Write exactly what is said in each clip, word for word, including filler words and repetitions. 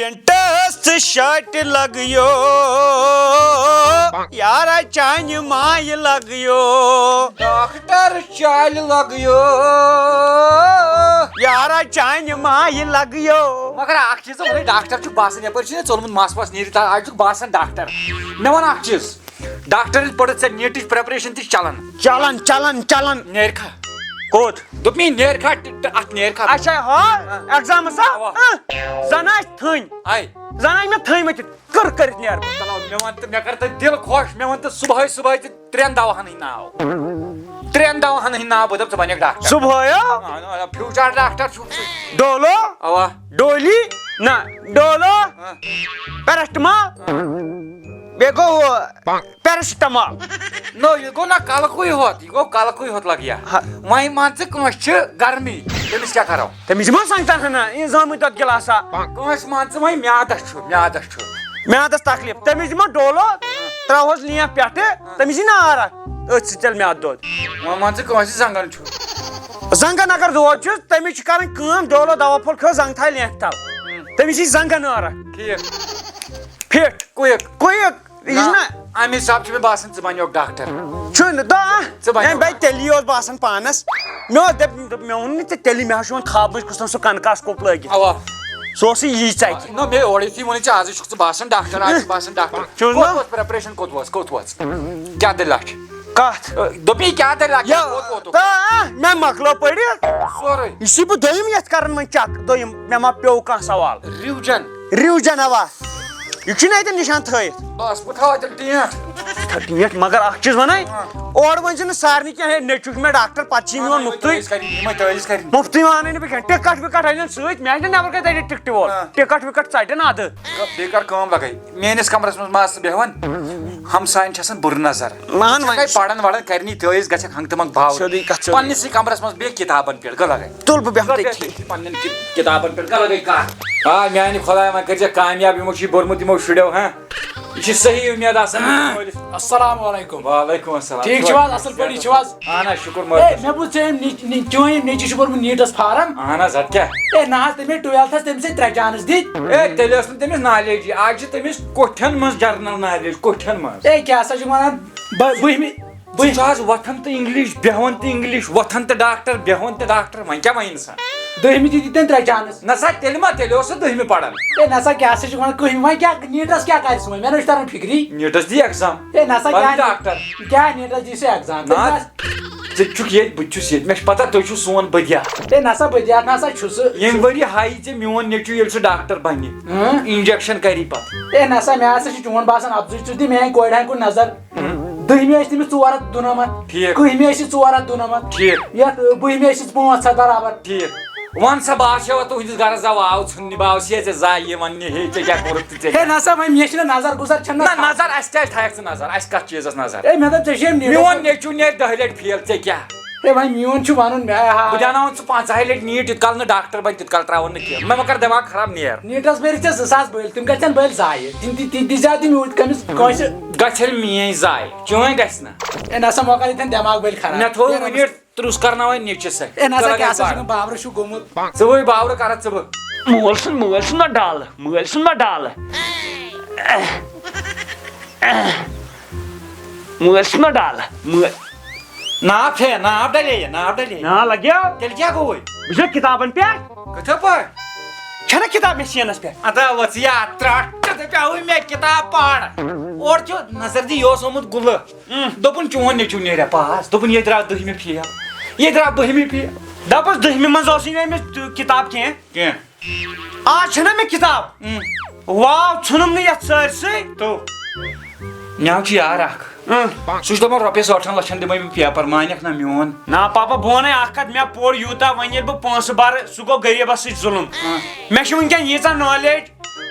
Paints تہٕ شٲٹہِ لگیو، یارا چانہِ مایہِ لگیو۔ ڈاکٹر چالہِ لگیو۔ یارا چانہِ مایہِ لگیو۔ مگر اکھ چیٖز وَنٕے، ڈاکٹر چھُ باسان، یپٲرۍ چھُ ژوٚلمُت مس وس نیٖرِتھ، آز چھُکھ باسان ڈاکٹر۔ مےٚ وَن اکھ چیٖز، ڈاکٹر ییٚلہِ پٔرِتھ ژےٚ نیٖٹٕچ پریپریشن تہِ چھِ چلان۔ چلان، چلان، چلان۔ نیرِ کھا؟ کوٚت؟ دوٚپ مےٚ، نیرِ کھا ٹ-، ٹ-، اتھ نیرِ کھا؟ اچھا، ہا، ایگزامس ہا؟ اوا۔ ہا، زن آسہِ تھٔنۍ۔ آے۔ زن آسہِ مےٚ تھٔنۍ مٕتۍ۔ کٔر کٔرِتھ نیرٕ بہٕ۔ چلو، مےٚ وَن تہٕ، مےٚ کر تہٕ دِل خۄش، مےٚ وَن تہٕ صُبحٲے، صُبحٲے تہٕ ترٛٮ۪ن دواہَن ہٕنٛدۍ ناو۔ ترٛٮ۪ن دواہَن ہٕنٛدۍ ناو بہٕ دَپہٕ، ژٕ بَنَکھ ڈاکٹر۔ صُبحٲے ہا؟ آ، نہ، نہ، فیوٗچر ڈاکٹر چھُکھ ژٕ۔ ڈولو؟ اَوا۔ ڈولی؟ نہ، ڈولو۔ ہاں۔ پیرسٹمال؟ ہاں۔ بیٚیہِ گوٚو ہُہ، پیرسٹمال۔ نو، یہِ گوٚو نہ کَلہٕ کُے ہوت، یہِ گوٚو کَلہٕ کُے ہوت لَگہِ یا۔ ہا۔ وۄنۍ مان ژٕ کٲنٛسہِ چھِ گرمی، تٔمِس کیٛاہ کَرو؟ تٔمِس چھِ ما سنٛگتر ہنا، یہِ زامٕتۍ دۄد گِلاسا۔ کٲنٛسہِ مان ژٕ وۄنۍ میٛادَس چھُ، میٛادَس چھُ۔ میادس تکلیف، تٔمِس دِمو ڈولو، تراوہوس لینٛف پٮ۪ٹھٕ، تٔمِس یی نار اکھ، أتھۍ سۭتۍ ژلہِ میادٕ دود۔ وۄنۍ مان ژٕ کٲنٛسہِ زنٛگن چھُ۔ زنٛگن اگر دود چھُس، تٔمِس چھِ کرٕنۍ کٲم، ڈولو دوا پھوٚل کھیوٚو، زنٛگ تھایہِ لینٛفہِ تل۔ تٔمِس یی زنٛگن نار اکھ۔ ٹھیٖک۔ فِٹ۔ کُیِک۔ کُیِک۔ یہِ چھُ نہ، نہ۔ اَمہِ حساب چھُ مےٚ باسان، ژٕ بنیوکھ ڈاکٹر۔ چھُنہٕ، دَہ۔ ژٕ بنیوکھ ہے، بھاے، ڈاکٹر۔ تیٚلی اوس باسان پانس۔ مےٚ اوس دپ-، دپ-، مےٚ ووٚن نہٕ ژےٚ تیٚلی، مےٚ حظ چھُ وۄنۍ خوابہٕ منٛز کُس تام سُہ کنہٕ کاسکوپ لٲگِتھ۔ اوا۔ سُہ اوسُے یی ژَتہِ۔ نہ، مےٚ اورٕ یُتھُے ووٚنُے ژےٚ، آزٕے چھُکھ ژٕ باسان ڈاکٹر، آز چھُ باسان ڈاکٹر۔ چھُس نہ۔ کوٚت وٲژ پریپریشن، کوٚت وٲژ، کوٚت وٲژ؟ کیٛاہ دٔلیٖلہ چھِ؟ کَتھ؟ آ، دوٚپمَے، کیٛاہ دٔلیٖلہ؟ یا، کوٚت ووتُکھ؟ تا، مےٚ مۄکلٲو پٔرِتھ۔ سورُے۔ یہِ چھُے بہٕ دوٚیِم یَتھ کَران وۄنۍ چَک، دوٚیِم، مےٚ ما پیوٚو کانٛہہ سوال؟ رِوجن۔ رِوجن، اَوا۔ یہِ چھُنہٕ اَتٮ۪ن نِشان تھٲیِتھ۔ بس، بہٕ تھاوٕ اَتٮ۪ن ٹینٛٹھ۔ ٹینٛٹھ، مگر اَکھ چیٖز وَنَے، ہاں۔ اورٕ ؤنۍ زِ نہٕ سارنٕے کینٛہہ، ہے، نیٚچوٗ چھُ مےٚ ڈاکٹر، پَتہٕ چھِ یِم یِوان مُفتٕے۔ تیٲری کَرِ، یِمَے تیٲری کَرِ۔ مُفتٕے وَنَے نہٕ بہٕ کینٛہہ، ٹِکٹ وِکٹ اَنَن سۭتۍ، مےٚ چھِنہٕ نٮ۪برٕ کَنہِ تَتہِ ٹِکٹہِ وول۔ ہاں۔ ٹِکٹ وِکٹ ژَٹَن اَدٕ۔ بیٚیہِ کَر کٲم لَگَے، میٛٲنِس کَمرَس منٛز ما آسہٕ بیٚہوان، ہمسایَن چھِ آسان بُرٕ نظر۔ مان وۄنۍ۔ ژٕ چھَکھ پَران وَران کَرنی تیٲری، گژھکھ ہنٛگتہٕ منٛگہٕ باوُر۔ سیوٚدُے کَتھ، سیوٚدُے۔ پنٛنِسٕے کَمرَس منٛز بیٚہہ کِتابَن پٮ۪ٹھ، گوٚو لَگَے۔ تُل بہٕ بیٚہمہٕ گوٚو تٔتھی۔ بیٚہہ تٔتھی پنٛنٮ۪ن کِتابَن پٮ۪ٹھ، گوٚو لَگَے کَتھ۔ آ، میٛانہِ خۄداے، وۄنۍ کٔرۍ زِ کامیاب یِمو چھُے بوٚرمُت یِمو شُرٮ۪و، ہاں؟ یہِ چھِ صحیح اُمید آسان أمِس مٲلِس۔ السلام علیکم۔ وعلیکم السلام۔ ٹھیٖک چھِو حظ؟ اَصٕل پٲٹھۍ چھِو حظ؟ اہن حظ، شُکُر ہے، مٲلِس۔ مےٚ بوٗز ژےٚ أمۍ نِچ-، نِچ-، چٲنۍ أمۍ نیٚچوِس چھُ پوٚرمُت نیٖٹَس فارم۔ اہن حظ، اَدٕ کیٛاہ؟ ہے، نہ حظ، تٔمۍ ہے ٹُوٮ۪لتھَس تٔمِس ہے ترٛےٚ چانٕس دِتۍ۔ ہے، تیٚلہِ ٲس نہٕ تٔمِس نالیجی، آز چھِ تٔمِس کوٹھٮ۪ن منٛز جنرل نالیج، کوٹھٮ۪ن منٛز۔ ہے، کیٛاہ سا چھُکھ وَنان؟ بہٕ، بٔہمہِ، ژٕ بٔہمہِ۔ چھُ آز وۄتھان تہٕ اِنگلِش، بیٚہوان تہٕ اِنگلِش، وۄتھان تہٕ ڈاکٹر، بیٚہوان تہٕ ڈاکٹر، وۄنۍ کیٛاہ وَنہِ اِنسان؟ دٔہمہِ تہِ دِتۍ تٔمۍ ترٛےٚ چانٕس۔ نہ سا، تیٚلہِ ما، تیٚلہِ اوس سُہ دٔہمہِ پَران۔ ہے نہ سا، کیٛاہ سا چھُکھ وَنان، کٔہمہِ وۄنۍ کیٛاہ نیٖٹَس کیٛاہ کَرِ سُہ وۄنۍ؟ مےٚ نہ چھُ تَران فِکری۔ نیٖٹَس دی ایٚگزام۔ ہے نہ سا، بَن کیٛاہ، ڈاکٹر۔ کیٛاہ نیٖٹَس دی سُہ ایٚگزام؟ نہ، تٔمِس آسہِ ژٕ چھُکھ ییٚتہِ، بہٕ تہِ چھُس ییٚتہِ، مےٚ چھِ پَتہ تُہۍ چھِو سون بٔدیات۔ ہے نہ سا، بٔدیات نہ سا چھُ سُہ۔ ییٚمہِ ؤری ہایی ژےٚ میون نیٚچوٗ ییٚلہِ سُہ ڈاکٹر بَنہِ، ہاں؟ اِنجَکشَن کَری پَتہٕ۔ ہے نہ سا، مےٚ ہسا چھُ چون باسان اَپزُے، ژٕ دِ میٛانہِ کورِ ہَن کُن نظر۔ دٔہمہِ ٲسۍ تٔمِس ژور ہَتھ دُنَمَتھ۔ ٹھیٖک۔ کٔہمہِ ٲسِس ژور ہَتھ دُنَمَتھ۔ ٹھیٖک۔ یَتھ، ٲ، بٔہمہِ ٲسِس پانٛژھ ہَتھ برابر۔ ٹھیٖک۔ وَن سا، بہٕ آسہٕ ہا تُہٕنٛدِس گَرَس زَوٕ آو ژھٕننہِ، بہٕ آوُس ہے ژےٚ زایہِ یہِ وَننہِ، ہے، ژےٚ کیٛاہ کوٚرُتھ تہٕ ژےٚ ہے کیٛاہ؟ نہ سا، وۄنۍ مےٚ چھِنہٕ نظر گُزر، چھَنہٕ نہ، نظر اَسہِ کیٛازِ تھایَکھ ژٕ نظر؟ اَسہِ کَتھ چیٖزَس نظر؟ ہے، مےٚ دوٚپ، ژےٚ چھِ یِم نیٖٹَس میون نیٚچوٗ نیرِ دَہہِ لَٹہِ فیل، ژےٚ کیٛاہ؟ ہے، وۄنۍ میون چھُ وَنُن، مےٚ ہا بہٕ دیٛاناوَن ژٕ پنٛژاہہِ لَٹہِ نیٖٹ، یوٗت کال نہٕ ڈاکٹر بَنہِ، تیوٗت کال ترٛاوَن نہٕ کینٛہہ۔ مےٚ مہ کَر دٮ۪ماغ خراب، نیر۔ نیٖٹَس بٔرِتھ ژےٚ زٕ ساس بٔلۍ، تِم گژھن بٔلۍ ضایع۔ تِم تہِ، تہِ، تہِ زیادٕ تِم یوٗت کٔمِس کٲنٛسہِ۔ گژھن میٛٲنۍ ضایع، چٲنۍ گژھِ نہ۔ ہے، نہ سا، مۄکل ییٚتٮ۪ن دٮ۪ماغ بٔلۍ خراب۔ مےٚ تھوٚو ہے، وٕنہِ رۄبَس۔ ترُس کرناوان نیٚچِس اَتھِ۔ ہے، نہ سا، ژٕ کیٛاہ لگے سا پَرُن۔ چھُکھ بابرٕ چھُکھ گوٚمُت؟ ژٕ وٕے بابرٕ کَرَتھ ژٕ بہٕ۔ مول سُنٛد، مٲلۍ سُنٛد ما ڈَل، مٲلۍ سُنٛد ما ڈَل۔ مٲلۍ سُنٛد ما ڈَل، مٲلۍ۔ ناو تھے، ناو ڈلے یہِ، ناو ڈلے۔ نا لگیو۔ تیٚلہِ کیٛاہ گوٚوُے؟ بہٕ چھُس کِتابن پٮ۪ٹھ۔ کِتھٕ پٲٹھۍ؟ چھَنہ کِتاب مےٚ سینس پٮ۪ٹھ؟ ادا وۄژھ یا ترٛٹھ، ژےٚ دَپیٛاوُے مےٚ کِتاب پَر۔ اورٕ چھُ نظر دِ، یہِ اوس آمُت گُلہٕ۔ اۭں۔ دوٚپُن چون نیٚچوٗ نیرِ پاس، دوٚپُن یہِ درٛاو دٔہمہِ فیل، یہِ درٛاو بٔہمہِ فیل۔ دَپُس دٔہمہِ منٛز اوسُے نہٕ أمِس کِتاب کینٛہہ۔ کینٛہہ۔ آز چھَنہ مےٚ کِتاب؟ اۭں۔ واو ژھُنُم نہٕ یَتھ سٲرسٕے۔ تو۔ مےٚ چھُ یار اکھ۔ اۭں۔ سُہ چھُ دَپان، رۄپیَس ٲٹھَن لَچھَن دِمَے بہٕ پیپر، مانَکھ نہ میون۔ نا پاپا، بہٕ وَنَے اَکھ کَتھ، مےٚ پوٚر یوٗتاہ، وۄنۍ ییٚلہِ بہٕ پونٛسہٕ بَرٕ، سُہ گوٚو غریٖبَس سۭتۍ ظُلُم۔ اۭں۔ مےٚ چھِ وٕنکٮ۪ن ییٖژاہ نالیج،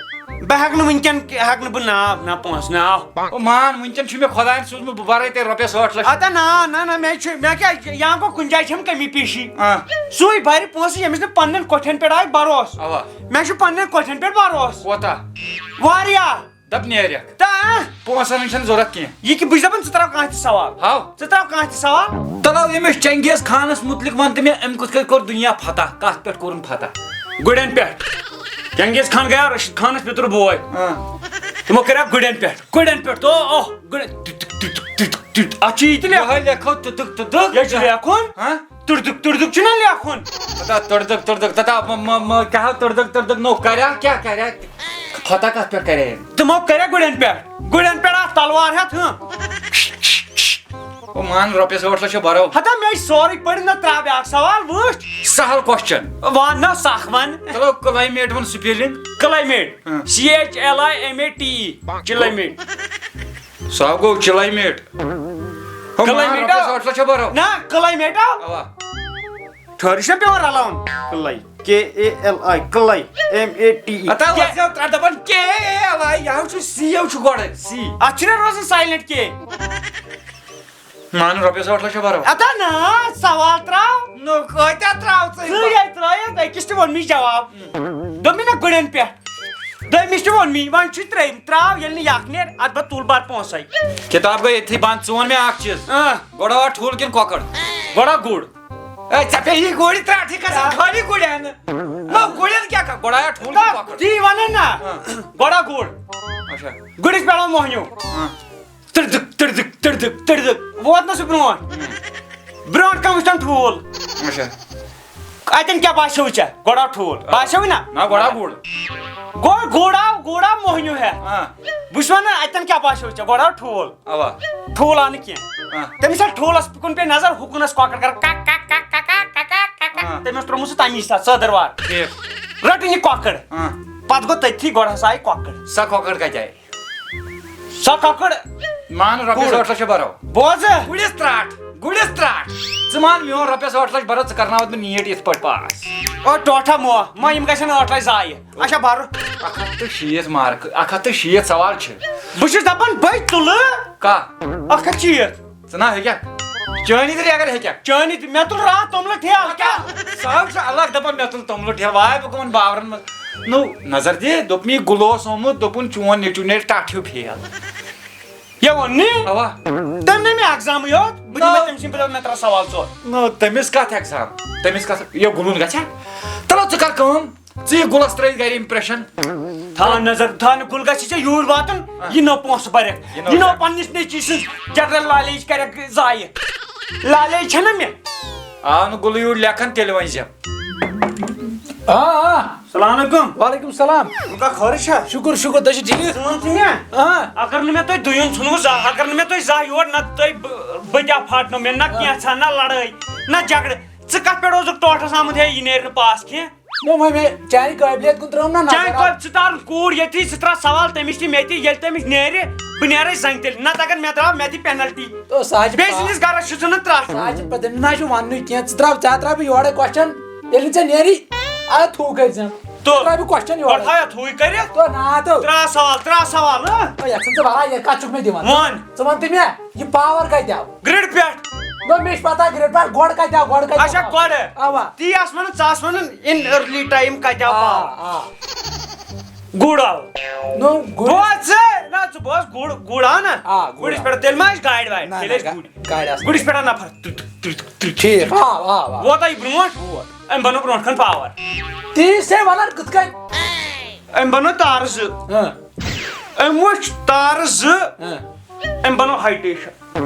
بہٕ ہٮ۪کہٕ نہٕ وٕنکٮ۪ن، ہٮ۪کہٕ نہٕ بہٕ ناو، نہ پونٛسہٕ، ناو۔ او مان، وٕنکٮ۪ن چھُ مےٚ خۄدایَن سوٗزمُت، بہٕ بَرَے تیٚلہِ رۄپیَس ٲٹھ لَچھ۔ اَدٕ نا، نہ، نہ، مےٚ چھُ، مےٚ کیٛاہ، یا گوٚو کُنہِ جایہِ چھَم کٔمی پیٖشی۔ اۭں۔ سُے بَرِ پونٛسہٕ، ییٚمِس نہٕ پنٛنٮ۪ن کۄٹھٮ۪ن پٮ۪ٹھ آے بَروسہٕ۔ اَوا۔ مےٚ چھُ پنٛنٮ۪ن کۄٹھٮ۪ن پٮ۪ٹھ بَروسہٕ۔ کوتاہ؟ واریاہ۔ دَپ نیرَکھ۔ تہٕ پونٛسَن ہٕنٛز چھَنہٕ ضوٚرَتھ کینٛہہ۔ یہِ کہِ بہٕ چھُس دَپان، ژٕ ترٛاو کانٛہہ تہِ سوال۔ ہاو۔ ژٕ ترٛاو کانٛہہ تہِ سوال۔ تَلہٕ أمِس چنگیز خانَس مُتعلِق وَن تہٕ مےٚ، أمۍ کِتھ کٔنۍ کوٚر دُنیا فتح؟ کَتھ پٮ۪ٹھ کوٚرُن فتح؟ گُرٮ۪ن پٮ۪ٹھ۔ چنگیز خان گیا رشید خانس پتر بوے۔ ہاں۔ تِمو کریاو گُرٮ۪ن پٮ۪ٹھ، گُرٮ۪ن پٮ۪ٹھ۔ تو اوہ، گُرٮ۪ن، ٹُک، ٹُک، ٹُک، ٹُک، ٹُک، ٹُک۔ اتھ چھُ یہِ تہِ لیکھُن۔ یِہوٚے لیکھو ٹُک، ٹُک، ٹُک، ٹُک۔ یہِ چھُ لیکھُن۔ ہاں؟ تُردُک، تُردُک چھُنہ لیکھُن۔ تتا تُردُک، تُردُک، تتا م-، م-، م-، کیٛاہ ہو تُردُک، تُردُک، نو کریاو، کیٛاہ کریاو؟ فتح کتھ پٮ۪ٹھ کریاو؟ تِمو کریاو گُرٮ۪ن پٮ۪ٹھ۔ گُرٮ۪ن پٮ۪ٹھ آسہٕ تلوار ہٮ۪تھ، ہٕنٛہ۔ او مان، رۄپیس ٲٹھ لچھ چھِ برو۔ ہتا مےٚ چھِ سورُے پٔرِتھ، نہ ترٛاو بیٛاکھ سوال، وٕچھ۔ سہل question۔ وَن نہ، سَکھ وَن۔ چلو، climate وَن spelling۔ Climate۔ ہاں۔ C H L I M A T E۔ Climate۔ سُہ ہا گوٚو climate۔ ہو مان، climate رۄپیس آو۔ ٲٹھ لچھ چھِ برو۔ نہ، climate آو۔ اوا۔ ٹھٔہر، یہِ چھُنہ پٮ۪وان رلاوُن؟ کلے۔ K A L I، کلے۔ M A T E۔ اتا کیٛاہ؟ وۄتھ زیو ترٛٹھ دپان K A L I، یہِ ہا چھُ C، یہِ چھُ گۄڈٕ C۔ اتھ چھُنہ روزان silent K۔ مان رۄپیس ٲٹھ لچھ برو۔ اتا نہ، سوال تراو۔ نو کۭتیاہ تراو ژٕ؟ ژٕ یے ترٲیِتھ، أکِس تہِ ووٚن مےٚ جواب۔ دوٚپ مےٚ نہ گُرٮ۪ن پٮ۪ٹھ۔ دوٚیمِس تہِ ووٚن مےٚ، وۄنۍ چھُے ترٛٲیِم، تراو، ییٚلہِ نہٕ یکھ نیرِ، اتھ بہ تُل بار پونٛسے۔ کِتاب گٔے ییٚتھی بنٛد، ژٕ وَن مےٚ اکھ چیٖز۔ اۭں۔ گۄڈٕ آو ٹھوٗل کِنہٕ کۄکر؟ گۄڈٕ آو گُر۔ اے، ژےٚ پیٚیہِ یہِ گُرۍ ترٛٹھ، یہِ کھسان خٲلی گُرٮ۪ن۔ نو، گُرٮ۪ن کیٛاہ کر؟ گۄڈٕ آیا ٹھوٗل کِنہٕ کۄکر؟ تی وَنان نا۔ ہاں۔ گۄڈٕ آو گُر۔ اچھا۔ گُرِس پٮ۪ٹھ آو موہنیوٗ۔ ہاں۔ تٕردٕک، تٕردٕک، تٕردٕک، تٕردٕک۔ ووت نہ سُہ برونٛٹھ؟ برونٛٹھ کَم وٕچھتَن ٹھوٗل۔ اچھا۔ اَتٮ۪ن کیٛاہ باسیوُ ژےٚ؟ گۄڈٕ آو ٹھوٗل۔ باسیوُے نہ؟ نہ، گۄڈٕ آو گُر۔ گۄڈٕ، گُر آو، گُر آو موہنیوٗ ہٮ۪تھ۔ ہاں۔ بہٕ چھُس وَنان، اَتٮ۪ن کیٛاہ باسیوُ ژےٚ؟ گۄڈٕ آو ٹھوٗل۔ اوا۔ ٹھوٗل آو نہٕ کینٛہہ۔ ہاں۔ تٔمِس ییٚلہِ ٹھوٗلَس کُن پیٚیہِ نظر، ہُکُن ٲس کۄکر کران کَک، کَک، کَک۔ ہاں۔ تٔمۍ اوس ترٛوومُت سُہ تَمی ساتہٕ ژٲدٕروار۔ ٹھیٖک۔ رٔٹٕن یہِ کۄکر۔ ہاں۔ پَتہٕ گوٚو تٔتھی، گۄڈٕ ہسا آیہِ کۄکر۔ سۄ کۄکر کَتہِ آیہِ؟ سۄ کۄکر۔ مان رۄپیَس گُر۔ ٲٹھ لَچھ برو۔ بوزٕ۔ گُرِس ترٛٹھ، گُرِس ترٛٹھ۔ ژٕ مان میون رۄپیَس ٲٹھ لَچھ برو، ژٕ کرناوَتھ بہٕ نیٖٹ یِتھ پٲٹھۍ پاس۔ او ٹوٹھا مو، مہ یِم گژھن ٲٹھ لَچھ ضایع۔ اچھا، بَرُن۔ اَکھ ہَتھ تہٕ شیٖتھ مارکہٕ، اَکھ ہَتھ تہٕ شیٖتھ سوال چھِ۔ بہٕ چھُس دَپان، بٔے تُلہٕ۔ کَتھ؟ اَکھ ہَتھ شیٖتھ۔ ژٕ نا ہیٚکَکھ۔ چٲنی تہِ اگر ہیٚکَکھ۔ چٲنی تہِ، مےٚ تُل راتھ توٚملہٕ ٹھیلہٕ، کیٛاہ؟ سُہ حظ چھُ الگ دَپان، مےٚ تُل توٚملہٕ ٹھیلہٕ، واے بہٕ کٕمَن باورَن منٛز۔ نو، نظر دِ، دوٚپ مےٚ، یہِ گُلہٕ اوس آمُت، دوٚپُن، چون نیٚچوٗ نیرِ ٹَٹھیو فیل۔ یہِ ووٚن نی؟ اوا۔ تٔمۍ نی مےٚ ایگزامٕے یوت، بہٕ دِمے نو۔ تٔمۍ سٕنٛدِ بدلہٕ مےٚ ترٛےٚ سوال ژور۔ نو، تٔمِس کَتھ ایگزام؟ تٔمِس کَتھ؟ یہِ گُلُن گژھِ ہا؟ تَلہٕ ژٕ کَر کٲم، ژٕ یہِ گُلَس ترٛٲوِتھ گَرِ impression۔ تھاو نظر، تھاو نہٕ گُل گژھِ ژےٚ یوٗرۍ واتُن، آ۔ یہِ نو پونٛسہٕ بَرَکھ۔ یہِ نو یہِ نو کیٛاہ؟ پنٛنِس نیٚچوٗ سٕنٛز general knowledge کَرٮ۪کھ ضایع۔ Knowledge چھَنہ مےٚ؟ آو نہٕ گُلہٕ یوٗرۍ لیکھان، تیٚلہِ ؤنۍ زِ۔ آ، آ۔ السلام علیکم۔ وعلیکم السلام۔ وۄنۍ کانٛہہ خٲرٕے چھا؟ شُکُر، شُکُر، تُہۍ چھِو ٹھیٖک؟ ژٕ وَن ژٕ مےٚ، آ۔ اگر نہٕ مےٚ تۄہہِ دُیُن ژھُنوٕ زانٛہہ، اگر نہٕ مےٚ تۄہہِ زانٛہہ یور، نہ تۄہہِ بہٕ، بہٕ تہِ ہا پھاٹنو مےٚ، نہ آ۔ کینٛژھا، نہ لڑٲے، نہ جھگڑٕ۔ ژٕ کتھ پٮ۪ٹھ اوسُکھ ٹوٹھس آمُت، ہے، یہِ نیرِ نہٕ پاس کینٛہہ؟ نہ، وۄنۍ مےٚ چانہِ قٲبلیت کُن ترٲوٕم نہ نظر۔ چانہِ قٲب-، ژٕ تار کوٗر ییٚتھی، ژٕ ترٛاو سوال تٔمِس تہِ، مےٚ تہِ، ییٚلہِ تٔمِس نیرِ، بہٕ نیرے زنٛگہِ تیٚلہِ۔ نتہٕ اگر مےٚ درٛاو، مےٚ دِ penalty۔ تو سُہ حظ چھِ بیٚیہِ پا-، سٕنٛدِس گرس چھُ ژٕ نہٕ ترٛٹھ۔ سُہ حظ چھِ پتہٕ، تٔمِس نہ حظ چھُ وَننُے کینٛہہ، ژٕ ترٛاو، ژےٚ ترٛاوٕ بہٕ یورے question، ییٚلہِ نہٕ ژےٚ نیری، اَدٕ تھوٚو کٔرۍ زٮ۪م۔ تو۔ ترٛاو بہٕ question یورے۔ گۄڈٕ تھایا تھوٚوٕے کٔرِتھ۔ تو نا تو۔ ترٛاو سوال، ترٛاو سوال، ہہ؟ او، یَتھ ژٕ ژٕ وَلہٕ ہا، یہِ کَتھ چھُکھ مےٚ دِوان؟ وَن۔ ژٕ وَن تہٕ مےٚ، یہِ power کَتہِ آو؟ Grid پٮ۪ٹھ۔ نہ، مےٚ چھِ پَتہ grid پٮ۪ٹھ، گۄڈٕ کَتہِ آو، گۄڈٕ کَتہِ آو اچھا، power؟ گۄڈٕ۔ اَوا۔ تی آس وَنان، ژٕ آس وَنان in early time کَتہِ آو آ، power۔ آ۔ گُر آو۔ نو، گُر۔ بوز ژٕ، نہ، ژٕ بوز، گُر، گُر آو نہ؟ آ، گُر گُرِس آو۔ پٮ۪ٹھ، تیٚلہِ ما آسہِ گاڑِ واڑِ؟ نہ، تیٚلہِ نہ، آسہِ گا-، گُرۍ۔ گاڑِ آسہِ۔ گُرِس پٮ۪ٹھ آو نفر۔ تُر، تُر، تُر، تُر۔ ٹھیٖک، آ، آ، آ۔ ووت یہِ برونٛٹھ؟ ووت۔ أمۍ بنوو برونٛٹھ کَنہِ power۔ تی چھِ سَے وَنان کِتھ کٔنۍ؟ أمۍ بنوو تارٕ زٕ۔ ہاں۔ أمۍ وٕچھ تارٕ زٕ۔ ہاں۔ أمۍ بنوو high tension۔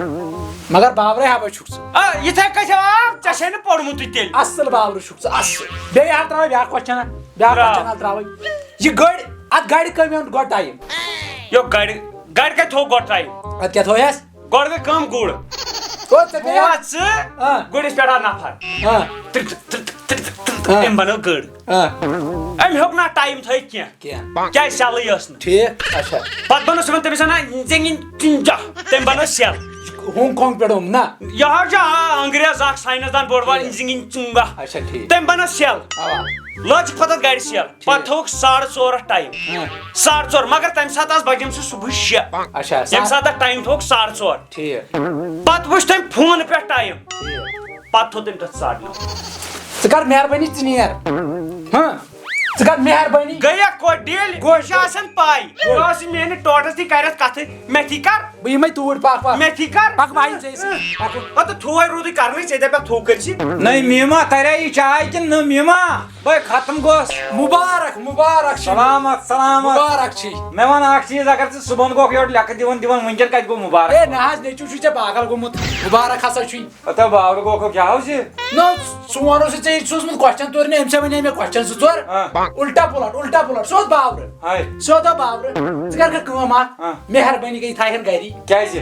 مگر باورے ہبے چھُکھ ژٕ۔ آ، یِتھَے کٔنۍ چھِ، آ، ژےٚ چھے نہٕ پوٚرمُتٕے تیٚلہِ۔ اصٕل باورٕ چھُکھ ژٕ، اصٕل۔ بیٚیہِ ہا ترٛاوَے بیٛاکھ question اکھ، بیٛاکھ ترٛاو۔ Question اکھ ترٛاوَے۔ یہِ گٔرۍ، اَتھ گَرِ کٔمۍ اوٚن گۄڈٕ time؟ یو گَرِ، گَرِ کَتہِ تھوٚو گۄڈٕ time؟ اَتھ کیٛاہ تھوٚو اَسہِ؟ گۄڈٕ گٔے کٲم گُر۔ او، ژےٚ پیٚیہِ بوز ژٕ، آ۔ گُرِس پٮ۪ٹھ آو نفر۔ آ۔ تِر، تِر، تِر، تِر، تِر، تِر، آ۔ أمۍ بنٲو گٔر۔ آ۔ أمۍ ہیوٚک نہٕ اَتھ time تھٲیِتھ کینٛہہ۔ کینٛہہ۔ کیٛازِ سیلٕے ٲس نہٕ۔ ٹھیٖک، اچھا۔ پتہٕ بنٲو سُہ تٔمِس وَنان، "زِنگِن چُنجا"۔ تٔمۍ بنٲو سیل۔ ہانگ کانگ پٮ۪ٹھ اوٚن نا؟ یہِ حظ چھُ، آ، انگریز اکھ ساینس دان بوٚڑ بار، ٹھیٖک۔ زِنگِن چُنگا۔ اچھا، ٹھیٖک۔ تٔمۍ بنٲو سیل۔ اوا۔ لٲج چھِ پتہٕ گرِ سیل۔ ٹھیٖک۔ پتہٕ تھوٚوُکھ ساڑٕ ژور اَتھ time۔ ہاں۔ ساڑٕ ژور، مگر تَمہِ ساتہٕ آسہٕ بجیمژٕ صُبحٕچ شےٚ۔ اچھا، ییٚمہِ سا- ساتہٕ اَتھ time تھوٚوُکھ ساڑٕ ژور۔ ٹھیٖک۔ پتہٕ وٕچھ تٔمۍ فونہٕ پٮ۪ٹھ time۔ ٹھیٖک۔ پتہٕ تھوٚو تٔمۍ تَتھ ساڑٕ نَو۔ ژٕ کر مہربٲنی، ژٕ نیر۔ ہاں۔ ژٕ کر مہربٲنی۔ گٔیہ کوٚت ڈیٖل؟ گوٚو۔ یہِ چھِ آسان پاے۔ گوٚو۔ یہِ اوس یہِ میٛانہِ ٹوٹس تہِ کریتھ کتھٕ۔ مےٚ تھی کر۔ بہٕ یِمے توٗرۍ، پکھ، پکھ۔ مےٚ تھی کر۔ پکھ، بہٕ یِمہٕ ژےٚ سۭتۍ۔ پکھ۔ پتہٕ تھووے روٗدُے کرنٕے، ژےٚ دپکھ تھوٚو کٔرۍ زِ۔ نٔے میٖما، تریا یہِ چاے کِنہٕ نہٕ میٖما؟ بے ختم گوس۔ مبارک، مبارک چھی۔ سلامت، سلامت۔ مبارک چھی۔ مےٚ وَن اکھ چیٖز، اگر ژٕ صُبحن گوکھ یورٕ لیکھٕ دِوان دِوان، وٕنکٮ۪ن کتہِ گوٚو مبارک؟ اے نہ حظ، نیٚچوٗ چھُے ژےٚ پاگل گوٚمُت۔ مبارک ہسا چھُے۔ ہتا باورٕ گوٚو کیٛاہ اوس یہِ؟ نہ، سون اوس ژےٚ یہِ سوٗزمُت question تورٕ، نہ أمۍ سا وَنے مےٚ question زٕ ژور۔ آ۔ الٹا پُلٹ، الٹا پُلٹ، سُہ اوس باورٕ۔ ہاے۔ سُہ اوس باورٕ۔ ژٕ کر کر کٲم اکھ، آ۔ مہربٲنی کٔرِتھ تھاے ہن گری۔ کیٛازِ؟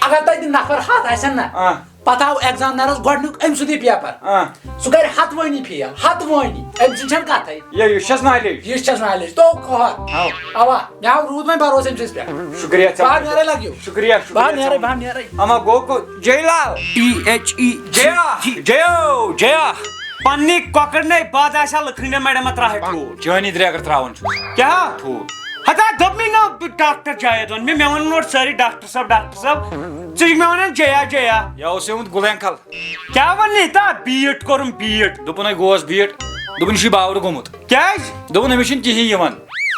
اگر تتہِ نفر ہتھ آسن نہ، آ۔ پتہٕ آو examinerس گۄڈنیُک أمۍ سُنٛدُے paper۔ آ۔ سُہ کرِ ہتوٲنی fail، ہتوٲنی۔ أمۍ سٕنٛز چھنہٕ کتھے۔ یہِ، یہِ چھس knowledge۔ یہِ چھس knowledge۔ تو کھوہر۔ آو۔ اوا، مےٚ آو روٗد وۄنۍ بھروسہٕ أمۍ سٕنٛدِس پٮ۪ٹھ۔ شُکریہ ژےٚ۔ بہٕ ہا نیرے لگیو۔ شُکریہ، شُکریہ بہٕ ہا ژےٚ۔ نیرے، بہٕ ہا نیرے۔ اما گوٚو کو-، Jai Lal. T H E J. جیا، جیا۔ پننی کۄکر نے بعد آسیا لکھنڈے میڈم تراہے ٹھوٗل۔ چٲنی درٛے اگر تراوان چھُس۔ کیٛاہ؟ ٹھوٗل۔ ہتا دوٚپ مےٚ نا ڈاکٹر جاوید ووٚن مےٚ، مےٚ ووٚن نوٹ سٲری ڈاکٹر صٲب، ڈاکٹر صٲب۔ ژٕ چھُکھ مےٚ ونان جیا، جیا۔ یا اوس یہِ آمُت گُلہٕ انکل۔ کیٛاہ وَننہِ تا؟ بیٖٹ کوٚرُم بیٖٹ۔ دوٚپُن ہے گوس بیٖٹ۔ دوٚپُن یہِ چھُے باورٕ گوٚمُت۔ کیٛازِ؟ دوٚپُن أمِس چھُنہٕ کِہیٖنۍ یِوان۔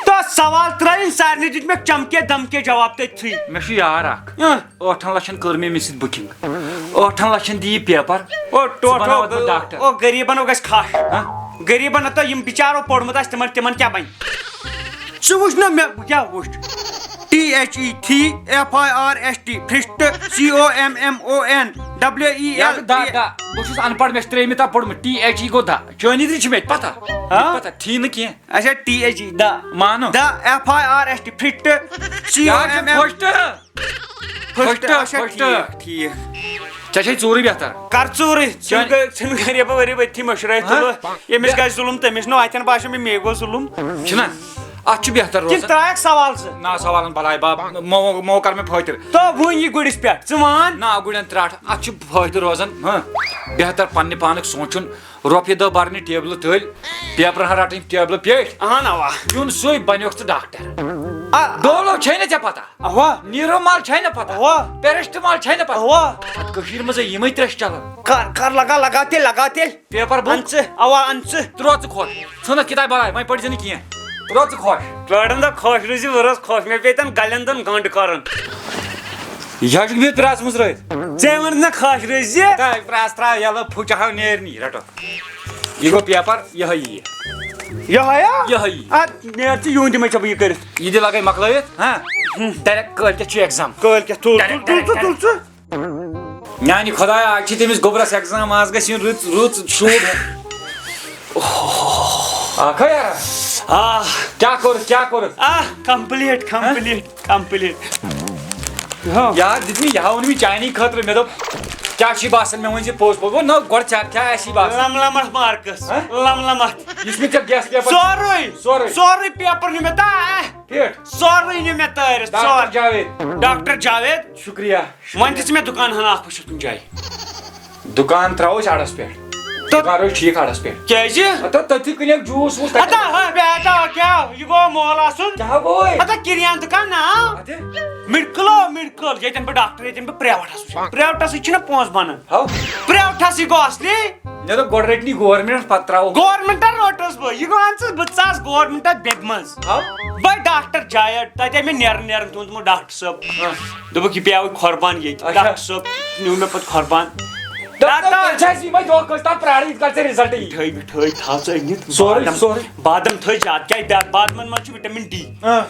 تہٕ سوال ترٛٲیِن سارنٕے، دِتۍ مےٚ چمکے دمکے جواب تٔتھٕے۔ مےٚ چھُ یار اکھ۔ اۭں۔ ٲٹھن لچھن کٔر مےٚ أمِس سۭتۍ booking۔ ٲٹھن لچھن دِ یہِ paper۔ او ژٕ ٹوٹھو، بناوتھ بہٕ ڈاکٹر۔ او غریٖبن او گژھِ کھش۔ ہہ؟ غریٖبن ہتو یِم بِچارو پوٚرمُت آسہِ تِمن، تِمن کیٛاہ بنہِ؟ ژٕ وٕچھ نہ مےٚ، بہٕ کیٛاہ وٕچھ؟ ٹی ایچ ای تھی، F I R S T, first, C O M M O N, W E یا ایل دا، ٹی۔ دا۔ بہٕ چھُس ان پڑھ، مےٚ چھِ ترٛیٚیمہِ تام پوٚرمُت، ٹی ایچ ای گوٚو دا۔ چٲنی تہِ چھِ مےٚ تہِ پتہ۔ ہاں؟ پتہ، تھی نہٕ کینٛہہ۔ اچھا، ٹی ایچ ای، دا۔ مانو۔ دا، F I R S T, first, C O M M. First. First, اچھا، فسٹ۔ ٹھیٖک، ٹھیٖک۔ ژےٚ چھے ژوٗرٕے بہتر۔ کر ژوٗرٕے؟ ژھٕن چٲنۍ گٔے، ژھٕن گٔے بہٕ ؤری ؤتھی مٔشرٲیِتھ ہاں؟ تُلہٕ۔ ییٚمِس بے- گژھِ ظُلُم، تٔمِس نہٕ اَتھٮ۪ن باسیو مےٚ، مے گوٚو ظُلُم۔ چھُنہ؟ اَتھ چھُ بہتر کِنہٕ روزان۔ ترٛایَکھ سوال زٕ؟ نہ، سوالن بلاے باب، مو، مو کر مےٚ فٲطر۔ تو وۄنۍ یہِ گُرِس پٮ۪ٹھ، ژٕ وَن۔ نہ، گُرٮ۪ن ترٛٹھ، اَتھ چھُ فٲیدٕ روزان، ہاں۔ بہتر پننہِ پانُک سونٛچُن، رۄپیہِ دہ برنہِ ٹیبلہٕ تٔلۍ، پیپرٕ ہن رٹٕنۍ ٹیبلہٕ پیٹھۍ۔ اہن اوا۔ دیُن سُے بنیوکھ ژٕ ڈاکٹر۔ آ، ڈولو چھے نہ ژےٚ پتہ؟ اوا۔ نیٖرو مال چھے نہ پتہ؟ اوا۔ پیرسٹمال چھے نہ پتہ؟ اوا۔ اتھ کٔشیٖرِ منٛز ہے یِمے ترٛےٚ چھِ چلان۔ کر، کر، لگا، لگا تیٚلہِ، لگا تیٚلہِ۔ Paper book. اَن ژٕ، اوا، اَن ژٕ۔ تہٕ روز ژٕ خۄش۔ ژھٕن اتھ کِتابہِ بلاے، وۄنۍ پٔرۍ زِ نہٕ کینٛہہ۔ روز ژٕ خۄش۔ پران دہ خۄش روزِ، وۄنۍ روز خۄش۔ مےٚ پیٚیہِ تَن گلٮ۪ن دۄن گنٛڈ کرُن۔ یہِ حظ چھُکھ بِہِتھ پرٛاژھ منٛز ترٛٲوِتھ۔ ژےٚ ووٚنُتھ نہ خۄش روزِ۔ تہٕ پرٛاژھ ترٛاو یَلہٕ، پھُچ ہاو نیرنی، رٹو۔ یہِ گوٚو پیپر، یِہوٚے یی۔ یِہوٚے ہا؟ یِہوٚے یی۔ اَدٕ نیر ژٕ یوٗن دِمَے ژےٚ بہٕ یہِ کٔرِتھ۔ یہِ تہِ لگے مۄکلٲوِتھ، ہاں؟ ڈایریکٹ کٲلۍ کٮ۪تھ چھُ ایگزام۔ کٲلۍ کٮ۪تھ تُل، تُل، ڈایریکٹ، تُل، تُل، ڈایریکٹ۔ تُل، تُل۔ میانہِ خۄدایا، آز چھِ تٔمِس گوٚبرَس ایگزام، آز گژھِ یُن رٕژ، رٕژ شوٗب۔ آکھا یارا۔ آہ۔ کیٛاہ کوٚرُتھ، کیٛاہ کوٚرُتھ؟ آہ، کمپلیٖٹ، ہہ؟ Complete, complete. ہو۔ یار، دیُت مےٚ، یہِ ہا ووٚن مےٚ چانی خٲطرٕ، مےٚ دوٚپ، کیٛاہ چھُے باسان؟ مےٚ ؤنۍ زِ پوٚز پٲٹھۍ۔ گوٚو نہ، گۄڈٕ ژےٚ کیٛاہ آسی باسان؟ لم لمتھ مارکس، ہہ؟ لم لمتھ۔ یُس مےٚ ژےٚ گیس پیپر سورُے، سورُے۔ سورُے پیپر نیوٗ مےٚ تہٕ، اہ، پٮ۪ٹھ۔ سورُے نیوٗ مےٚ تٲرِتھ، ڈاکٹر سورُے۔ جاوید۔ ڈاکٹر جاوید۔ شُکریہ، شُکریہ۔ وۄنۍ دِژ مےٚ دُکان ہنا اکھ وٕچھِتھ کُنہِ جایہِ۔ دُکان ترٛاوو أسۍ اَڈَس پٮ۪ٹھ۔ تہٕ دُکان روزِ ٹھیٖک اَڈَس پٮ۪ٹھ۔ کیٛازِ؟ ہتا تٔتھی کٕنٮ۪کھ جوٗس ووٗس تَتہِ۔ ہتا، ہا، بے ہتا، کیٛاہ؟ یہِ گوٚو مول آسُن۔ کیٛاہ گوٚوُے؟ ہتا کِریان دُکان نا۔ اَدٕ؟ میڈکلو، میڈکل، ییٚتٮ۪ن بہٕ ڈاکٹر، ییٚتٮ۪ن بہٕ پرٛیویٹَس وٕچھِ۔ پرٛیویٹَسٕے چھِنہ پونٛسہٕ بَنان۔ ہاو۔ پرٛیویٹَسٕے گوٚو اَصلی۔ مےٚ دوٚپ گۄڈٕ رٔٹنی گورمٮ۪نٛٹ، پَتہٕ ترٛاوو۔ گورمٮ۪نٛٹَن روٚٹُس بہٕ۔ یہِ گوٚو اَن ژٕ، بہٕ ژاس گورمٮ۪نٛٹَس بیٚبہِ منٛز۔ ہاو۔ بَے ڈاکٹر جاوید، تَتہِ آے مےٚ نیران نیران تُہُنٛد تِمو ڈاکٹر صٲب۔ ہاں۔ دوٚپُکھ، "یہِ پیٛاوٕے کھۄر بنٛد ییٚتہِ۔" اچھا۔ ڈاکٹر صٲب نیوٗ مےٚ پَتہٕ کھۄر بنٛد۔ Doctor, doctor. تیٚلہِ چھِ اَسہِ یِمَے دۄہ کٔژ تام پرٛارٕنۍ، یِتھ کَنۍ ژےٚ رِزلٹ یی۔ مِٹھٲے، مِٹھٲے تھاو ژٕ أنِتھ۔ سورُے، بادام، سورُے۔ بادام تھٲے زیادٕ، کیٛازِ با-، بادمَن منٛز چھُ وِٹَمِن ڈی۔ ہاں۔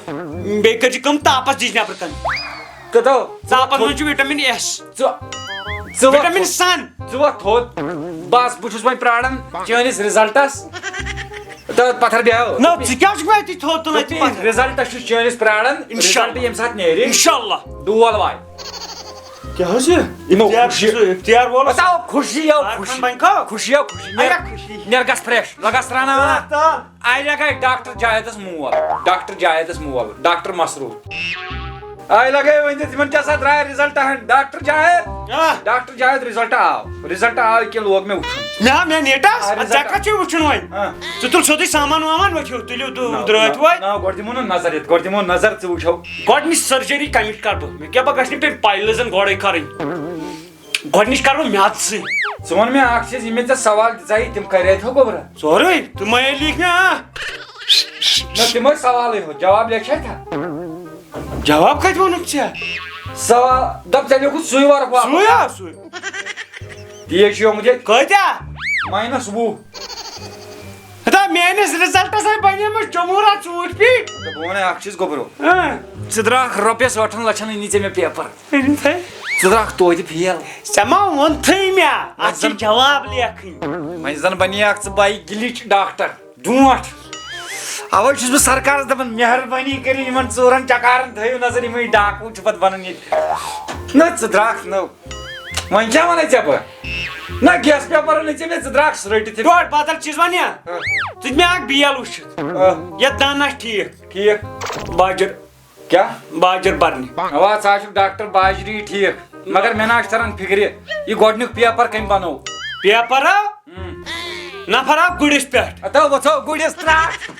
بیٚیہِ کٔرۍ زِ کٲم، تاپَس دِج نٮ۪برٕ کَنہِ۔ کٔدو؟ تاپَس منٛز چھُ وِٹَمِن ایس۔ ژٕ، ژٕ وَتھ وِٹَمِن تھوٚد۔ سَن۔ ژٕ وَتھ تھوٚد۔ بَس، بہٕ چھُس وۄنۍ پرٛاران چٲنِس رِزلٹَس۔ تہٕ پَتھر بیٚہو۔ نہ، ژٕ کیٛاہ چھُکھ مےٚ اَتی تھوٚد تُلان، اَتہِ دوٚپُے، پَتھر؟ رِزلٹ چھُ چٲنِس پرٛاران، اِنشاءاللہ۔ رِزلٹ ییٚمہِ ساتہٕ نیرِ۔ اِنشاءاللہ۔ ڈول وایہِ۔ کیٛاہ حظ یہِ؟ نو، اِفتِیار خوشی۔ چھُ، اِفتِیار وول۔ بتاو، خوشی آو، آ، خوشی۔ کھان بنہِ کھا؟ خوشی آو، خوشی۔ آ، نیر، خوشی۔ نیر گژھ فریش، لگس رنان۔ آ، تا۔ آے لگے ڈاکٹر جاویدس مول، ڈاکٹر جاویدس مول، ڈاکٹر مسرور۔ آے لگے ؤنِتھ، یِمن کیٛاہ سا درٛاے رِزلٹ ہن؟ ڈاکٹر جاوید۔ آ۔ ڈاکٹر جاوید، رِزلٹ آو، رِزلٹ آو، یہِ کیٛاہ لوگ مےٚ وٕچھُن؟ مےٚ ہا، مےٚ نیٹس؟ آ، اَدٕ ژےٚ رِزلٹ کَتھ چھُے وٕچھُن وۄنۍ؟ آ۔ ژٕ تُل سیوٚدُے سامان وامان، ؤتھِو، تُلِو، دُ-، نہ، درٛٲتۍ نہ، وۄنۍ۔ نہ، گۄڈٕ دِمو نہ نظر یَتھ، گۄڈٕ دِمو نظر، ژٕ وٕچھو۔ گۄڈٕنِچ سرجری کَمِچ کَرٕ بہٕ؟ مےٚ کیٛاہ، بہٕ گژھِ نہٕ پیٚنۍ پایلٕزن گۄڈَے کَرٕنۍ۔ گۄڈٕنِچ کَرٕ بہٕ میٛادسٕے۔ ژٕ وَن مےٚ اَکھ چیٖز، یِم مےٚ ژےٚ سوال دِژاے، تِم کَرے تھو گوٚبرا؟ سورُے، تہٕ مَے لیٖکھ مےٚ، آ۔ نہ، تِم ٲسۍ سوالٕے ہوت، جواب لیکھِ ہا تھا۔ جواب کتہِ ووٚنُتھ ژےٚ؟ سوال، دپ ژےٚ لیوٚکھُتھ سُے ورق واپس۔ سُے ہا، سُے۔ تی چھُ یومُت ییٚتہِ۔ کۭتیٛاہ؟ ماینس وُہ۔ ہتا، میٲنِس رِزلٹس آیہِ بنیمٕژ جمہوٗرا ژوٗنٛٹھۍ پیٖٹۍ۔ تہٕ بہٕ وَنے اکھ چیٖز، گوٚبرو۔ اۭں۔ ژٕ درٛاکھ رۄپیس ٲٹھن لچھن، أنی ژےٚ مےٚ پیپر۔ أنِتھ ہے۔ ژٕ درٛاکھ توتہِ فیل۔ ژےٚ ما ووٚنتھٕے مےٚ، اتھ چھِ زن جواب لیکھٕنۍ۔ وۄنۍ زن بنیکھ ژٕ بایہِ گِلِچ ڈاکٹر۔ ڈونٛٹھ۔ اوے چھُس بہٕ سرکارس دپان، مہربٲنی کٔرِو یِمن ژوٗرن چکارن تھٲیِو نظر، یِمے ڈاکوٗ چھِ پتہٕ بنان ییٚتہِ۔ نہ، ژٕ درٛاکھ نٔو۔ وۄنۍ کیٛاہ وَنَے ژےٚ بہٕ؟ نہ، گیس پیپر نہٕ ژےٚ مےٚ، ژٕ درٛاکھ سُہ رٔٹِتھ۔ ڈۄڈ بدل چیٖز وَنیا؟ ہہ۔ ژٕ دِ مےٚ اکھ بیل وٕچھِتھ۔ ہہ۔ یَتھ دانَس ٹھیٖک۔ ٹھیٖک۔ باجر۔ کیٛاہ؟ باجر برنہِ۔ اَوا، ژٕ ہا چھُکھ ڈاکٹر باجری ٹھیٖک، مگر مےٚ نہ حظ چھُ تران فِکرِ، یہِ گۄڈٕنیُک پیپر کٔمۍ بنوو؟ پیپر ہا؟ ہم۔ نفر آو گُرِس پٮ۪ٹھ۔ ہتا وۄتھو گُرِس ترٛٹھ۔